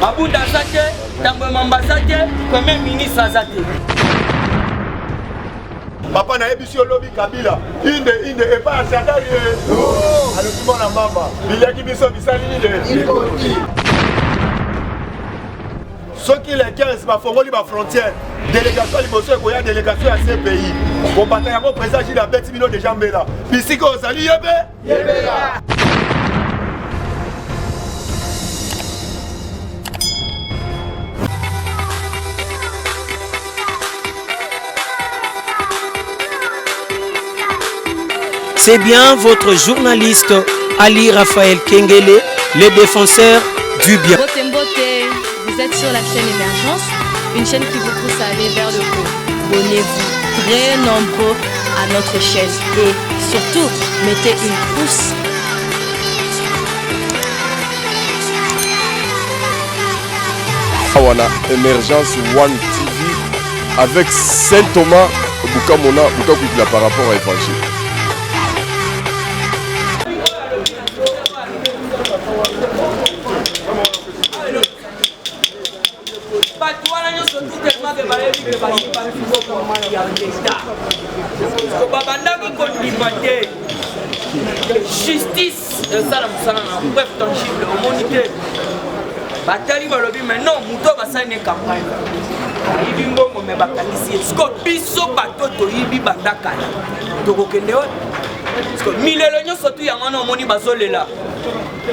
Mabunda aza te, Tambwe Mamba aza te, Premier ministre aza te. Papa nayebisi yo lobi Kabila inde inde epai ya Shadary ye oh. alobi mwana mama biliaki biso bisali nini soki le 15 bafongoli bafrontière délégation liboso ekoya délégation ya cpi kobata yango président gile abeti bino deja mbela bisika ozali yebe yebela C'est bien votre journaliste Ali Raphaël Kengele, le défenseur du bien. Mbote Mbote, vous êtes sur la chaîne Émergence, une chaîne qui vous pousse à aller vers le haut. Abonnez-vous très nombreux à notre chaîne et surtout, mettez une pouce. Awa na Emergence One TV avec Saint Thomas Bukamona Bukakuikila par rapport à Évangile. Bato wana nyonso tout tellement ke bayebi ke bayibaki mbongo ya leta, babandaki kondima te justice esala mosala na preuve tangible. Omoni te, batali balobi mais non, moto oyo basali ne campagne ayibi mbongo, me bakangisi ye. Siko biso bato toyibi banda kala, tokokende wapi? Milelo nyonso tu yango wana omoni bazolela.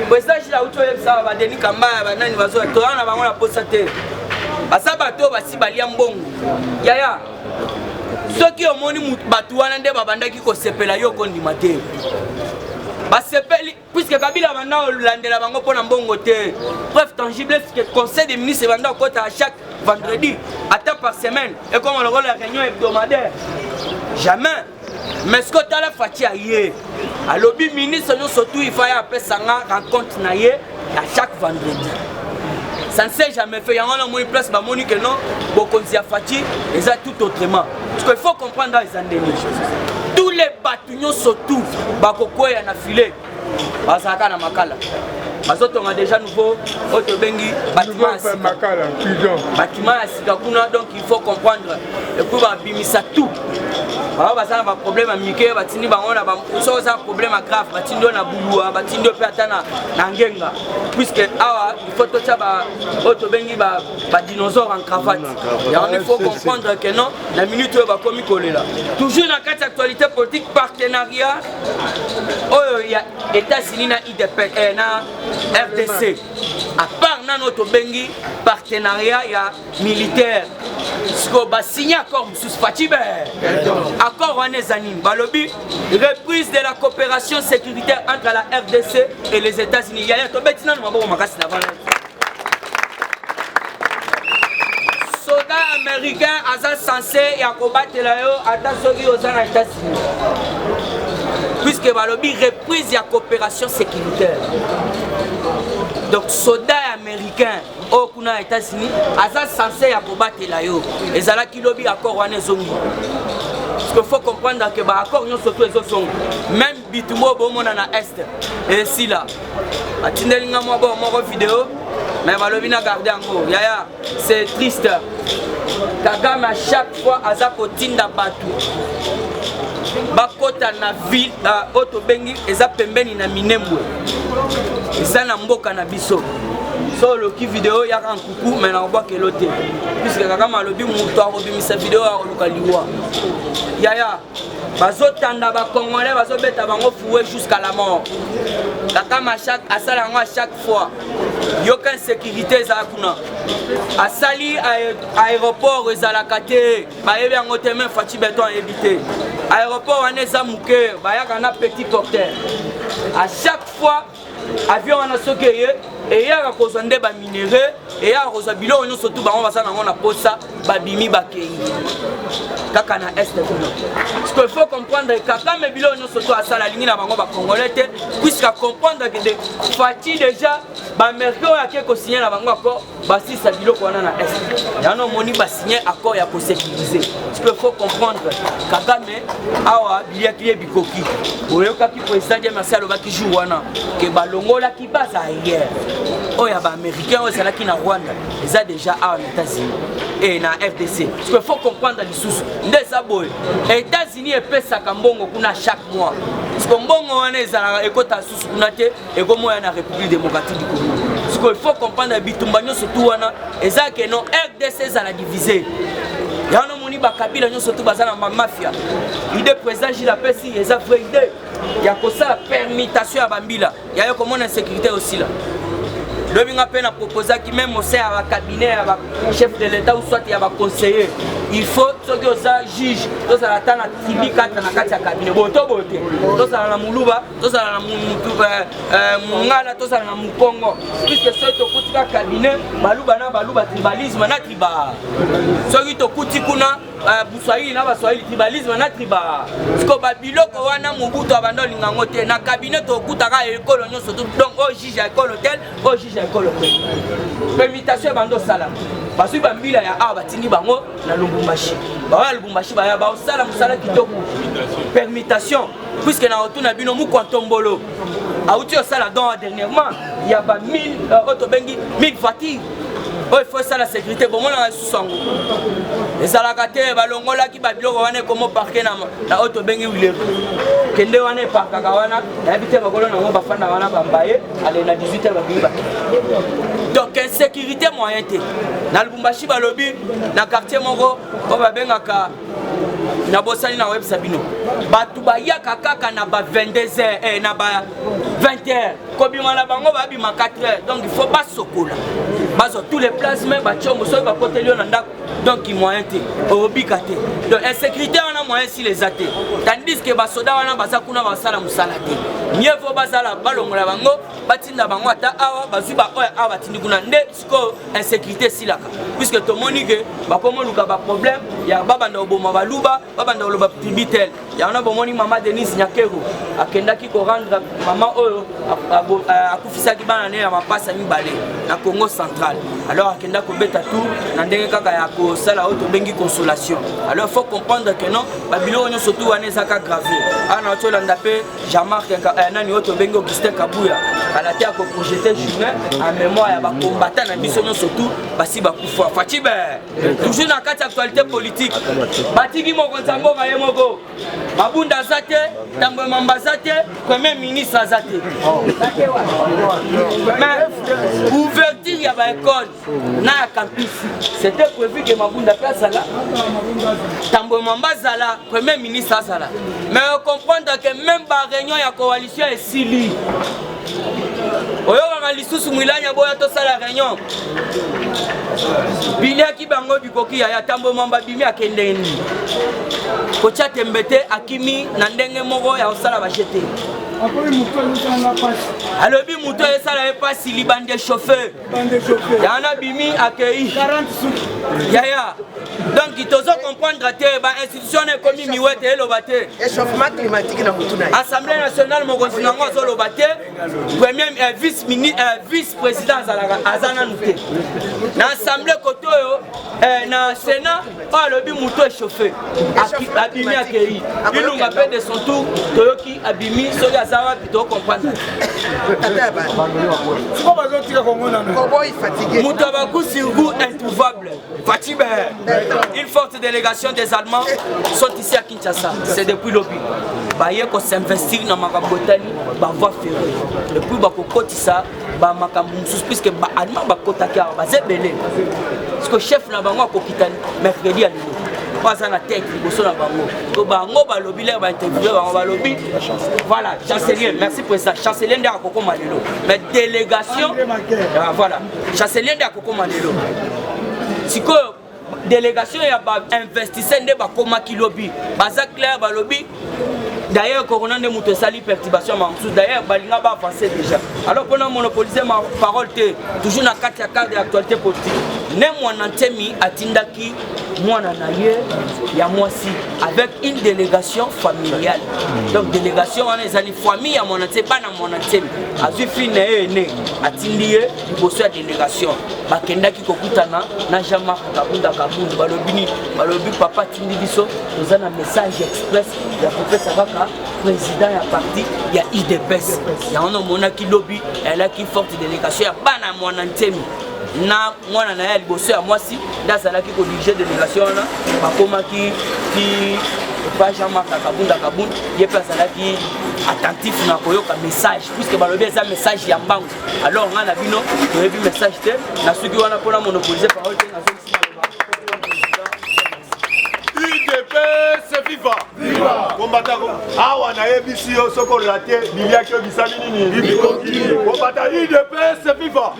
Président Gilles auti oyebisa badeni Kambaya, banani bazoya, toza na bango na posa te. Baza bato oyo basi balia mbongo. Yaya, soki omoni bato wana nde babandaki kosepela, yo okondima te basepeli, puisque Kabila banda olandela bango mpo na mbongo te. Preuve tangible, que conseil des ministres ebanda okota à chaque vendredi, ata par semaine ekoma lokola réunion hebdomadaire, jamais. Mais soki otala Fatshi, aye alobi ministre nyonso tu ifa ye apesanga rencontre na ye à chaque vendredi. Ça ne s'est jamais fait. Yango wana omoni place bamoni ke non, bokonzi ya Fatshi eza tout autrement, parce qu'il faut comprendre eza ndenge tous les bato nyonso tu bakokweya na filet. Bazalaka na Makala, bazotonga déjà nouveau oyo tobengi bâtiment ya sika, bâtiment ya sika kuna. Donc il faut comprendre, et puis babimisa tout. Bango baza na baproblème ya mike, batindi bango na soki oza problème ya grave, batindi oyo na Bulua, batindi oyo mpe ata na Ngenga, puisque awa il faut totya oyo tobengi badinosaure en cravate. Yango il faut comprendre que non, na minute oyo bakomi kolela. Toujours na kati ya actualité politique, partenariat oyo ya États-Unis na IDP, na RDC, à part nano tobengi partenariat ya militaire, sikoyo basigne accord mosusu. Fatshi be accord wana eza nini? Balobi reprise de la coopération sécuritaire entre la RDC et les États-Unis. Yaya, tobeti nano maboko makasi na bana. Soda américain aza censé ya kobatela yo ata soki oza na États-Unis, puisque balobi reprise ya coopération sécuritaire. Donc soda américain oyo kuna ya États-Unis aza censé ya kobatela yo. Ezalaki lobi, accord wana ezongi, parce que faut comprendre que baaccord nyonso to ezozonga. Même bitumba oyo bomona na Est esila. Batindeli nga mwa bo moko video, mais balobi na garde yango. Yaya, c'est triste. Kagame à chaque fois aza kotinda bato bakota na ville oyo tobengi eza pembeni na Minembwe, eza na mboka na biso. So oloki video yaka nkuku, me nakobwakelo te, puisque Kagame alobi moto akobimisa video akoluka liwa. Yaya, bazotanda bacongolais, bazobeta bango fouet jusqu'à la mort. Kagame asala yango à chaque fois. Yoka, insécurité ezala kuna, asali aéroport ezalaka te, bayebi yango te. Même Fatshi Béton ayebi te aéroport wana eza moke, bayaka na petit porteur. À chaque fois avion wana soki eye, eyaka kozwa nde baminerais, eyaka kozwa biloko nyonso tu bango baza nango na posa, babimi bakei kaka na Est kuna. Parce que faut comprendre, Kagame biloko nyonso to asala, alingi na bango bacongolais te, puisque comprendre que de Fatshi déjà baaméricain oyo ake kosigne na bango accord, basisa biloko wana na Est. Yango omoni basigne accord ya kosécuriser. Parce que faut comprendre, Kagame awa biliaki ye bikoki. Oyokaki président Dieu merci alobaki jour wana ke balo. Balongolaki base aérienne oyo ya baaméricain oyo ezalaki na Rwanda, eza déjà awa na États-Unis e na RDC. Parce que faut comprendre lisusu nde eza boye: États-Unis epesaka mbongo kuna chaque mois. Parce que mbongo wana ezalaka ekota susu kuna te, ekomoya na République démocratique du Congo. Parce que il faut comprendre, bitumba nyonso tu wana eza ke non, RDC ezala divise. Yango nomoni bakabila nyonso tu baza na bamafia. Idée président Gilles apesi eza vraie idée ya kosala permutation ya bambila ya yo komona insécurité osila. Lobi nga mpe na proposaki même au sein ya bacabinet ya bachef de l'État ou soit ya baconseiller, il faut soki oza juge, tozala ata na tribu 4 na kati ya cabinet. Boye to boye te, tozala na Moluba, tozala na mutu Mongala, tozala na Mokongo, puisque soki tokuti ka cabinet Baluba na Baluba, tribalisme na triba. Soki tokuti kuna Buswahili na Baswahili, tribalisme na triba. Siko babiloko wana, Mobutu abanda olinga yango te. Na cabinet tokutaka ekolo nyonso tu, donc oyo juge ya ekolo tel, oyo juge ya ekolo tel. Permutation ebanda osalama. Bazwi bambila ya awa, batindi bango na Lubumbashi. Baoya Lubumbashi, baya baosala mosala kitoko, permutation, puisque na otuna bino, Mukwa Ntombolo auti osala don dernièrement ya ba 1000, oyo tobengi 1000 voiture oyo ifo esala sécurité. Bomonaka lisusu yango ezalaka te. Balongolaki babiloko wana, ekomo parke na oyo tobengi Huileries. Kende wana, eparkaka wana, nayebi te bakolo nango bafanda wana, bambaye ale na 18 heure babimi bake. Donc insécurité moyen te. Na Lubumbashi, balobi na quartier moko oyo babengaka, nabosani na koyebisa bino, bato bayaka kaka na ba 22 heures, na ba 20 heures. Kobima na bango, babima 4 heures. Donc il faut basokola, bazwa tous les plasme bationgo. Soki bakoteli yo na ndako, donc moyen te, obika te. Donc insécurité wana moyen sila eza te, tandis que basoda wana baza kuna, basala mosala te. Mieux vaut bazala, balongola bango, batinda bango ata awa, bazwi baoyo awa, batindi kuna. Nde sikoyo insécurité esilaka, puisque tomoni ke bakomoluka baproblème ya babanda koboma Baluba, babanda koloba tribu tel. Yango na bomoni mama Denise Nyakeru akendaki korendre mama oyo akufisaki bana ne ya mapasa mibale na Congo Central. Alors akenda kobeta tour na ndenge kaka ya kosala oyo tobengi consolation. Alors faut comprendre que non, babiloko nyonso tu wana ezaka grave. Awa na olanda mpe Jean-Marc, nani oyo tobengi Augustin Kabuya, kala te akoprojeter journée en mémoire ya bacombattant na biso nyonso tu basi bakufa. Fatshi be toujours na kati ya actualité politique. Batiki mokonzi ya mboka ye moko, Mabunda aza te, Tambwe Mamba aza te, premier ministre aza te. Mais ouverture ya baécole na ya campus, c'était prévu ke Mabunda mpe azala, Tambwe Mamba azala, premier ministre azala. Mais comprendre que même baréunion ya coalition esili, oyokaka lisusu Mwilanya boya tosala réunion, biliaki bango bikoki. Yaya Tambo Mamba bimi, akende nini kotia tembe te, akimi na ndenge moko ya kosala baje te. Alobi moto esala ye mpasi, libande chauffeur yana bimi, akei yaya. Donc tozo comprendre te, bainstitution wana ekomi miwete, eloba te. Échauffement climatique na mutu na ye. Assemblée nationale, mokonzi nango azoloba te. Premier vice président azalaka, aza nanu te na assemblée. Kote oyo na Sénat, oyo alobi moto échauffé, abimi, akei. Ilunga mpe de son tour, toyoki abimi, soki aza wapi, tocomprendre. Tata ya bana. Siko bazotika Kongo nano. Koboy fatigué. Moto abaku sur introuvable. Fatshi be, une forte délégation des Allemands sont ici à Kinshasa. C'est depuis lobi baye kosinvestir na makambo etali bavoie ferrée et puis bakokotisa bamakambo mosusu, puisque baallemand bakotaki awa, baza ebele. Parce que chef na bango akokita mercredi ya lelo, po aza na tête liboso na bango. To bango balobi, lere bainterviewe bango, balobi voilà, chancelier, merci président, chancelier nde akokoma lelo. Mais délégation, ah, voilà, chancelier nde akokoma lelo. Sikoyo délégation ya bainvestisseur nde bakomaki lobi, baza clair. Balobi d'ailleurs corona nde moto esali perturbation ya mosusu. D'ailleurs balinga baavance déjà. Alors mpona monopoliser ma parole te, toujours na kati ya cadre ya actualité politique, ne Mwana Ntemi atindaki mwana na ye ya mwasi avec une délégation familiale. Donc délégation wana ezali famille ya Mwana Ntemi, bana Mwana Ntemi. Azwi fille na ye ene, atindi ye liboso ya délégation. Bakendaki kokutana na Jean-Marc Kabunda Kabundu. Balobi nini? Balobi papa atindi biso, toza na message express ya kopesa kaka. azala président ya parti ya UDPS. Yango namonaki lobi elaki forte délégation ya bana ya mwana ntemi na mwana na ye ya liboso ya mwasi nde azalaki kodirige délégation wana. Bakomaki ti epa Jean-Marc Kabunda Kabund, ye mpe azalaki attentif na koyoka message, puisque balobi eza message ya mbangu. Alors ngai na bino toyebi message te. Nasuki wana mpona monopolise parole te, nazongisi maloba. UDPS viva! Combattant, awa nayebisi yo, soki orate biliaki oyo bisali nini. Combattant, UDPS viva!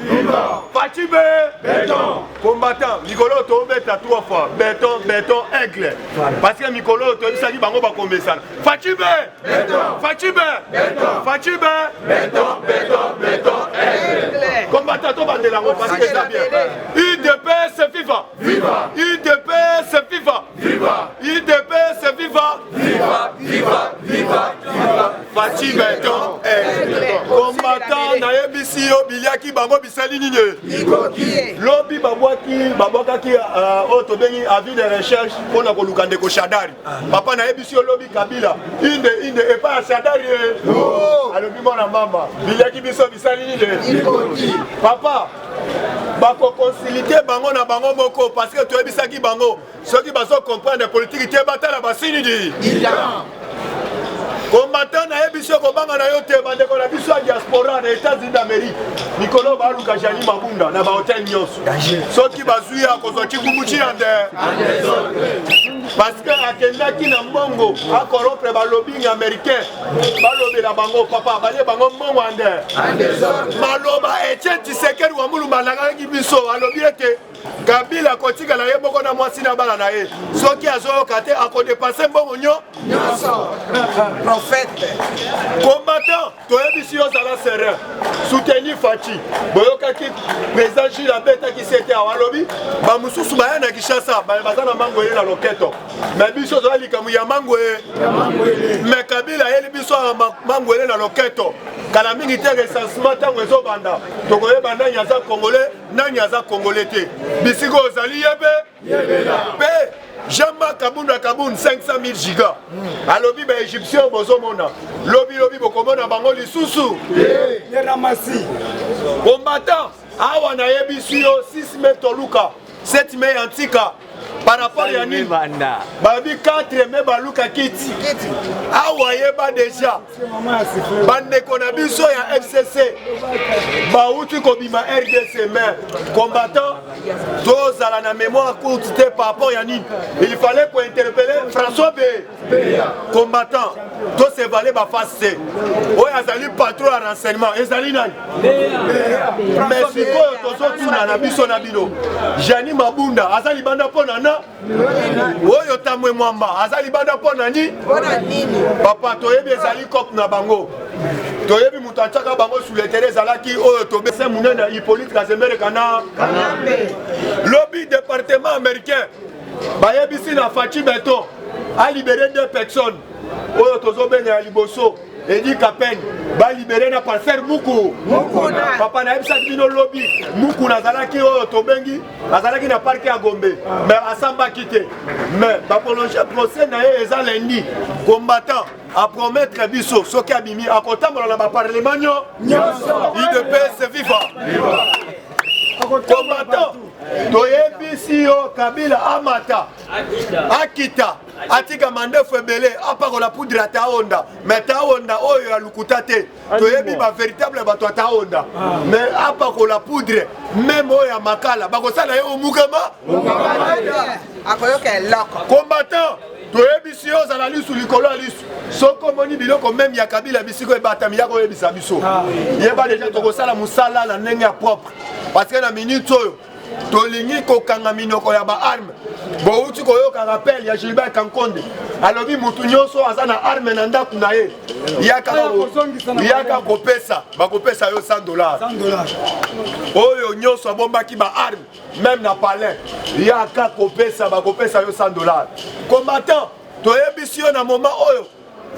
Fatshi béton! Combattant, mikolo oyo tobeta trois fois béton, béton, aigle, parce que mikolo oyo toyebisaki bango bakomesana. Fatshi béton! Fatshi béton! Fatshi béton! Béton, béton, aigle! Combattant, tobandela yango parce que eza bien. UDPS viva! UDPS viva! UDPS viva! Viva, viva, viva, viva! Fatshi béton! Combattant, nayebisi yo, biliaki bango bisali nini. Lobi babwaki, babwakaki oyo tobengi avis de recherche mpona koluka ndeko Shadari. Papa, nayebisi yo, lobi Kabila inde inde epai ya Shadari ye alobi: mwana mama, biliaki biso bisali nini. Papa, bakoconsulter bango na bango moko, parce que toyebisaki bango, soki bazocomprendre politike te, batala basinidi. Combattant, nayebi so kobanga na yo te. Bandeko na biso ya diaspora na États-Unis d'Amérique, mikolo baluka Jeanine Mabunda na bahotel nyonso. Soki bazwi ya kozwa cigumuci ya nde, parce que akendaki na mbongo acorrompre balobbying américain, balobela bango. Papa, balie bango mbongo ande. Maloba Etienne Tshisekedi wa Mulumba alakaki biso, alobi ete Kabila akotikala ye moko na mwasi na bana na ye. Soki azoyoka te, akodépenser mbongo nyonso. Prophète. Combattant, toyebisi yo, ozala serein, soutenir Fatshi. Boyokaki président Jules abetaki sete awa, alobi bamosusu baya na Kinshasa, baza na mango ye na loketo, mais biso toza likambo ya mango ye. Mais Kabila ayeli biso ya mango ele na loketo. Kala mingi te, recensement ntango ezobanda, tokoyeba nani aza Congolais, nani aza Congolais te. Bisika ozali, yebe mpe Jean-Marc Kabunda Kabund 500 000 giga. Alobi baégyptien bozomona lobilobi, bokomona bango lisusu. Combattant, awa nayebisi yo, 6 mai toluka 7 mai ya ntika par rapport ya nini. Babi 4 mai baluka kiti awa. Yeba déjà, bandeko na biso ya FCC bauti kobima RDC. Mais combattant, tozala na mémoire courte te. Par rapport ya nini, il fallait kointerpeller François B. Combattant, tosevale baface te. Oyo azali patron ya renseignement ezali nani? Mais sikoyo tozotuna na biso na bino, Jeanine Mabunda aza libanda mpo na na oyo Tambwe Mwamba aza libanda mpo na nini? Papa, toyebi ezali cope na bango. Toyebi moto atiaka bango sur le terrain ezalaki oyo tobese monene ya Hippolyte Kazembere kana. Lobi département américain bayebisi na Fatshi Béton alibérer deux personnes oyo tozobenga ya liboso Eddy Kapend, balibérer na pasteur Muku. Papa, nayebisaki bino lobi, Muku nazalaki oyo tobengi azalaki na parquet ya Gombe, mais asambaki te, mais baprolonger procès na ye, eza lundi. Combattant, apromettre biso soki abimi akotambola na baparlement nyonso. UDPS viva! Combattant, toyebisi yo, Kabila amata akita, atika mandefu ebele, apakola poudre ya taonda, mais taonda oyo ya lukuta te. Toyebi bavéritable bato ya taonda, mais apakola poudre même oyo ya makala, bakosala ye omukama. Akoyoka eloko. Combattant, toyebisi yo, ozala lisu likolo ya lisu. Soki omoni biloko même ya Kabila bisiko ebatami, ya koyebisa biso. Yeba déjà, tokosala mosala na ndenge ya propre, parce que na minute oyo tolingi kokanga minoko ya baarme. Bouti koyoka rappel ya Gilbert Kankonde, alobi mutu nyonso aza na arme na ndako na ye, yaka kopesa, bakopesa yo 100 $. Oyo nyonso abombaki baarme même na palin, yaka kopesa, bakopesa yo 100 $. Combattant, toyebisi yo, na moment oyo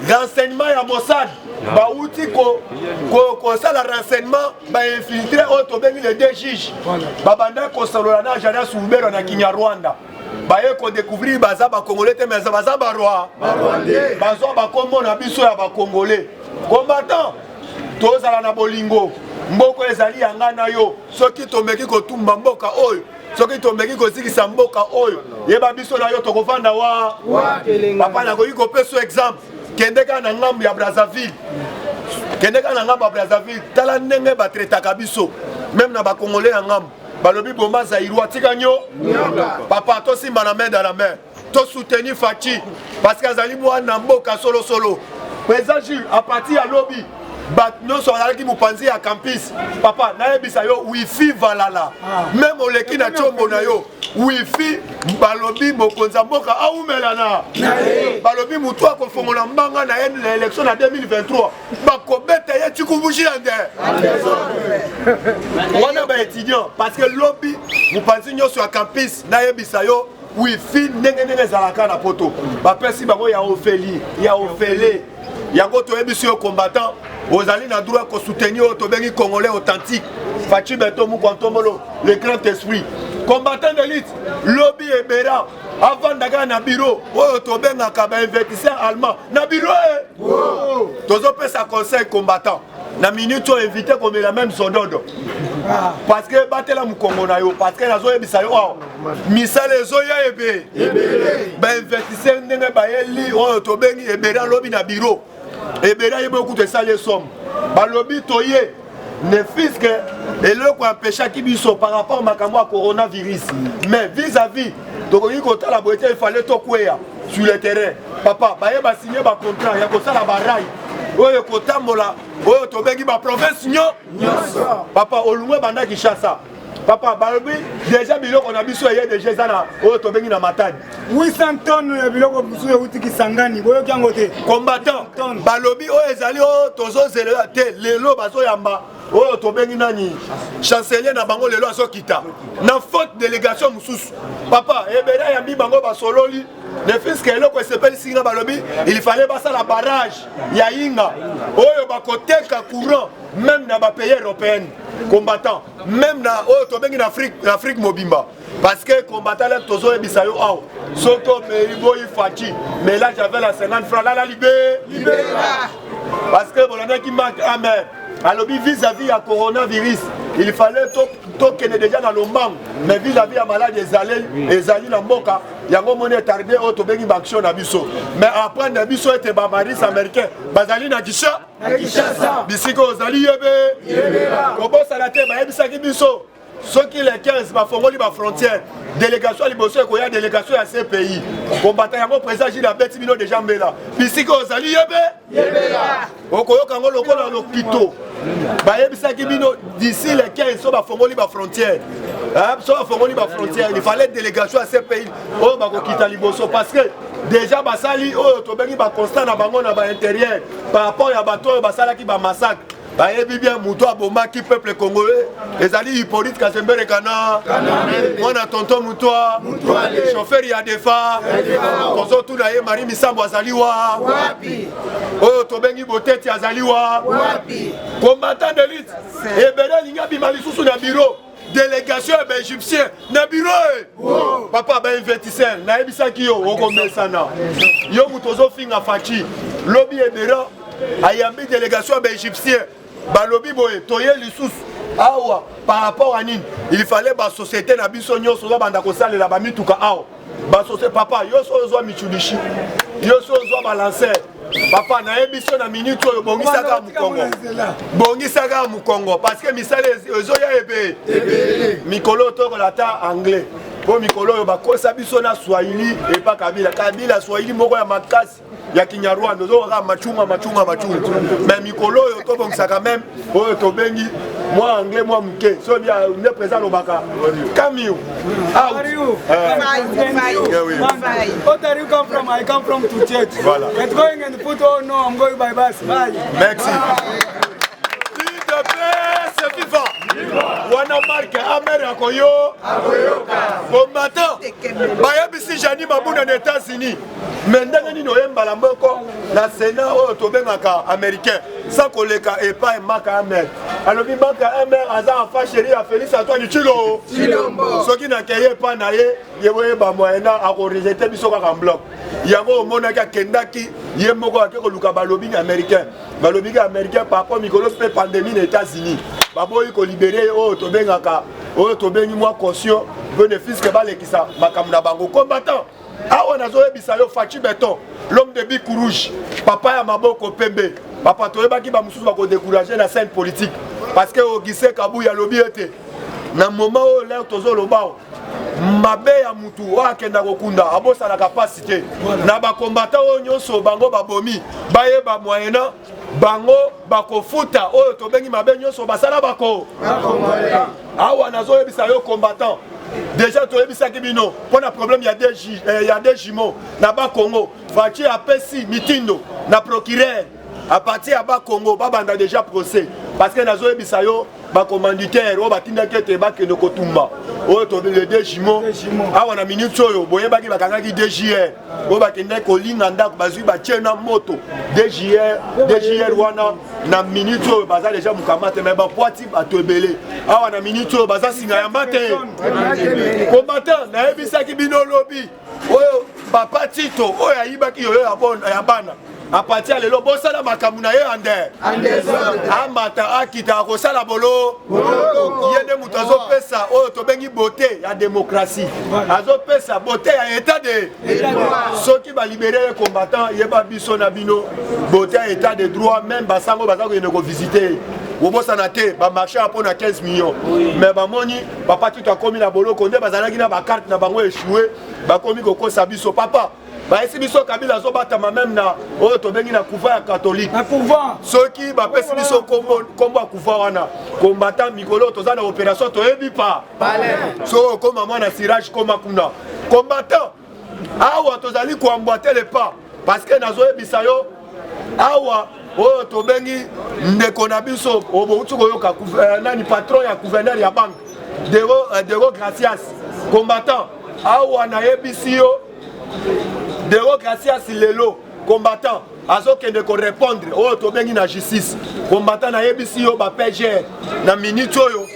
renseignement ya Mossad bauti kosala renseignement, bainfiltré oyo tobengi les deux juges, babanda kosolola na Azarias Ruberwa na Kinyarwanda. Baye kodécouvrir baza bacongolais te, mais baza baroi, bazwa bakombo na biso ya bacongolais. Combattant, tozala na bolingo. Mboka ezali ya ngai na yo. Soki tomeki kotumba mboka oyo, soki tomeki kozikisa mboka oyo, yeba biso na yo tokovanda wa. Papa, nakoki kopesa exemple. Kende kaka na ngambo ya Brazzaville, kende kaka na ngambo ya Brazzaville, tala ndenge batraitaka biso. Même na bacongolais ya ngambo balobi boma Zaïrois, tika nyo. Papa, tosimba na main dans la main, tosoutenir Fatshi parce que azali mwana mboka solosolo. Président Jules, à partir ya lobi, bato nyonso bazalaki mopanzi ya campus. Papa, nayebisa yo, wifi valala, même oleki na tiombo na yo wifi. Balobi mokonzi ya mboka awumela na balobi motu akofongola mbanga na ye na élection na 2023, bakobeta ye tikubuji ya nde wana baétudiant, parce que lobi mopanzi nyonso ya campus, nayebisa yo, wifi ndenge ndenge ezalaka na poto, bapesi bango ya ofeli ya ofele. Yango toyebisi yo, combattant, ozali na droit kosoutenir oyo tobengi congolais authentique, Fatshi Béton Mukwantombolo, le grand esprit. Combattant d'élite, lobi ebera avandaka na bureau oyo tobengaka bainvestisseur allemand na bureau e. Tozopesa conseil, combattant, na minute oyo évite komela même zododo, parce que batela mokongo na yo, parce que nazoyebisa yo awa, misala ezoya ebe. Bainvestisseur ndenge bayeli oyo tobengi ebele alobi na bureau, ebele ayebi okuta esali esomo. Balobi toye, ne fût-ce que eloko empêchaki biso par rapport makambo ya coronavirus, mais vis-à-vis tokoki kotala boye te, efale tokweya sur le terrain. Papa, baye basigne bacontrat ya kosala barail oyo ekotambola oyo tobengi baprovince nyonso. Papa, olungwe banda Kinshasa. Papa, balobi déjà biloko na biso eye déjà, eza na oyo tobengi na Matadi. 800 tonnes ya biloko mosusu euti Kisangani, boyoki yango te? Combattant, balobi oyo ezali oyo tozozelela te. Lelo bazoyamba oyo tobengi nani, chancelier na bango, lelo azokita na forte délégation mosusu. Papa, ebele ayambi bango, basololi. Ne fût-ce que eloko esepelisi nga, balobi il fallait basala barrage ya Inga oyo bakoteka courant même na bapays européenne. Combattant, même na oyo tobengi na Afrique, na Afrique mobimba, parce que combattant, leke tozoyebisa yo awa, soki omeli boyi Fatshi, mais là j'avais la 50 francs lala libe, parce que bolandaki Mark Amer alobi vis-à-vis ya coronavirus, il fallait tokende déjà na lombango, mais vis-à-vis ya maladi ezali ezali na mboka yango, omoni etarde oyo tobengi baaction na biso. Mais apprendre na biso ete bamarines américain bazali na Kisha, bisika ozali yebe kobosana te. Bayebisaki biso soki le 15 bafongoli bafrontière, délégation ya liboso ekoya délégation ya CPI. Kombata yango, président Gile abeti bino déjà mbela, bisika ozali yebe okoyoka yango lokola lokito. Bayebisaki bino d'ici le 15 so bafongoli bafrontière, so bafongoli bafrontière, il fallait délégation ya CPI oyo bakokita liboso, parce que déjà basali oyo tobengi baconstat na bango na baintérieur par rapport ya bato oyo basalaki bamassacre. Bayebi bien moto abomaki peuple congolais ezali Hippolyte Kazembere kana mwana tonton Mutwa, chauffeur ya Defa. Tozotuna ye, Marie Misambo azali wa, oyo tobengi Boteti azali wa. Combattant d'élite, ebele alingi abima lisusu na bureau, délégation ya baégyptien na bureau e. Papa, bainvestisseur, nayebisaki yo, okomesana. Yo moto ozofinga Fatshi, lobi ebera ayambi délégation ya baégyptien, balobi boye toye lisusu awa par rapport à nini? Il fallait basociété na biso nyonso babanda kosalela bamituka awa. Basociété, papa, yo so ozwa Mitsubishi, yo so ozwa balancer. Papa, nayebi so na minute oyo bongisaka mokongo, bongisaka mokongo, parce que misala ezoya ebe. Mikolo tokola ata anglais, mpo mikolo oyo bakosa biso na swahili epa Kabila. Kabila swahili moko ya makasi ya Kinyarwanda, ozokaka machunga machunga machunga. Mais mikolo oyo tobongisaka même oyo tobengi mwa anglais mwa moke, so nde président alobaka come you out. What are you come from? I come from to church. Voilà. It's going and put, oh no, I'm going by bus. Bye. Merci. UDPS viva! Wana Mark Amer akoyo combattant. Bayebisi Jani Mabunda na États-Unis, mais ndenge nini oyembala moko na sénat oyo tobengaka américain sans koleka epai Mark Amer? Alobi Mark Amer aza enfant chéri ya Félix Antoine Tshilo. Soki Soki nakei epai na ye, ye boyeba moyena akorejete biso kaka en bloc. Yango omonaki akendaki ye moko ake koluka balobi américain, balobiki américain par rapport mikolo mpe pandémie na États-Unis, baboyi kolibere ye oyo tobengaka oyo tobengi mwa caution bénéfice ke balekisa makambo na bango. Combattant, awa nazoyebisa yo, Fatshi Beton, l'homme de bic rouge, papa ya maboko pembe, papa toyebaki bamosusu bakodécourage na scène politique parce que Augustin Kabuya alobi ete na moment oyo lere tozoloba mabe ya mutu oyo akenda kokunda abosanaka mpasi te. Na bakombata oyo nyonso bango babomi, bayeba moyena bango bakofuta oyo tobengi mabe nyonso basala bako. Awa nazoyebisa yo combattant, déjà toyebisaki bino mpo na problème ya deux jumeaux na Bakongo. Fatshi apesi mitindo na procureur à partir ya Bakongo babanda déjà procès, parce que nazoyebisa yo bacommanditaire oyo batindaki ete bakende kotumba oyo le deux jumeaux, awa na minute oyo boyebaki bakangaki DGR oyo bakendaki kolinga ndako, bazwi batie na moto DGR. DGR wana na minute oyo baza deja mokama te, me bapwati bato ebele. Awa na minute oyo baza singa ya mate. Combattant, nayebisaki bino lobi oyo papa Tito oyo ayibaki yoyo ya bana, à partir ya lelo bosala makambo na ye ande amata akita akosala bolo. Ye nde moto azopesa oyo tobengi beauté ya démocratie, azopesa beauté ya état de. Soki balibere ye, combattant, yeba biso na bino beauté ya état de droit. Même basango baza kokende kovisite ye, kobosana te bamarché ya mpo na 15 millions, mais bamoni papa Tito akomi na boloko nde bazalaki na bacarte na bango échoué, bakomi kokosa biso. Papa, bayesi biso Kabila azobatama même na oyo tobengi na couvent ya catholique. Soki bapesi biso kombo ya couvent wana, combattant, mikolo toza na opération toyebi pa soki okóma mwana sirage koma kuna. Combattant, awa tozali koemboîter le pas parce que nazoyebisa yo awa oyo tobengi ndeko na biso obouti koyoka nani, patron ya gouverneur ya banque Deo Gracias. Combattant, awa nayebisi yo Deo Gracias lelo, combattant, azokende korépondre oyo tobengi na justice. Combattant, nayebisi yo bapgr na minute oyo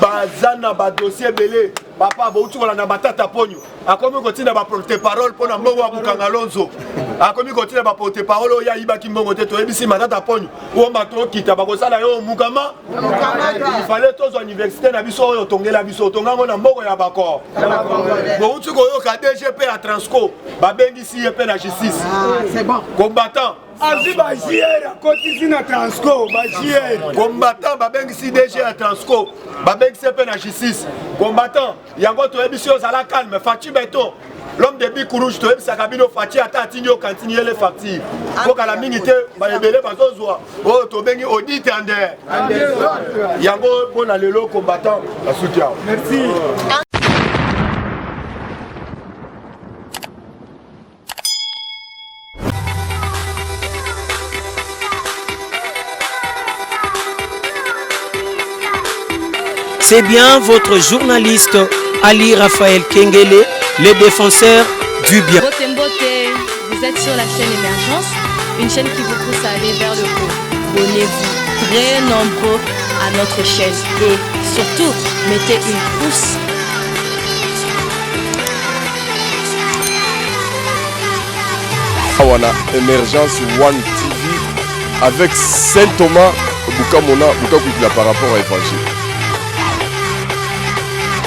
baza na badossier ebele. Papa, bouti kolanda Matata Ponyo akomi kotinda baporte parole mpo na mbongo ya Bukanga Lonzo, akomi kotinda baporte parole oyo ayibaki mbongo te. Toyebisi Matata Ponyo oyo bato okita bakosala yo mukama. Ifale tozwa université na biso oyo otongela biso, otongango na mbongo ya bacor. Bouti koyoka DGP ya Transco babengisi ye mpe na justice. Combattant, azwi baJR akotisi na Transco baJR. Combattant, babengisi DG ya Transco, babengisi ye mpe na justice. Combattant, yango toyebisi yo ozala calme. Fatshi Beton, l'homme de bic rouge, toyebisaka bino Fatshi ata atindi yo kantini yele facture kokala mingi te, baebele bazozwa oyo tobengi audit ande yango mpo na lelo. Combattant, basuki awa. Merci. C'est bien votre journaliste Ali Raphaël Kengele, le défenseur du bien. Mbote Mbote, vous êtes sur la chaîne Émergence, une chaîne qui vous pousse à aller vers le haut. Abonnez-vous très nombreux à notre chaîne et surtout, mettez une pouce. Awa na Émergence One TV avec Saint Thomas Bukamona Bukakwikila par rapport à évangile.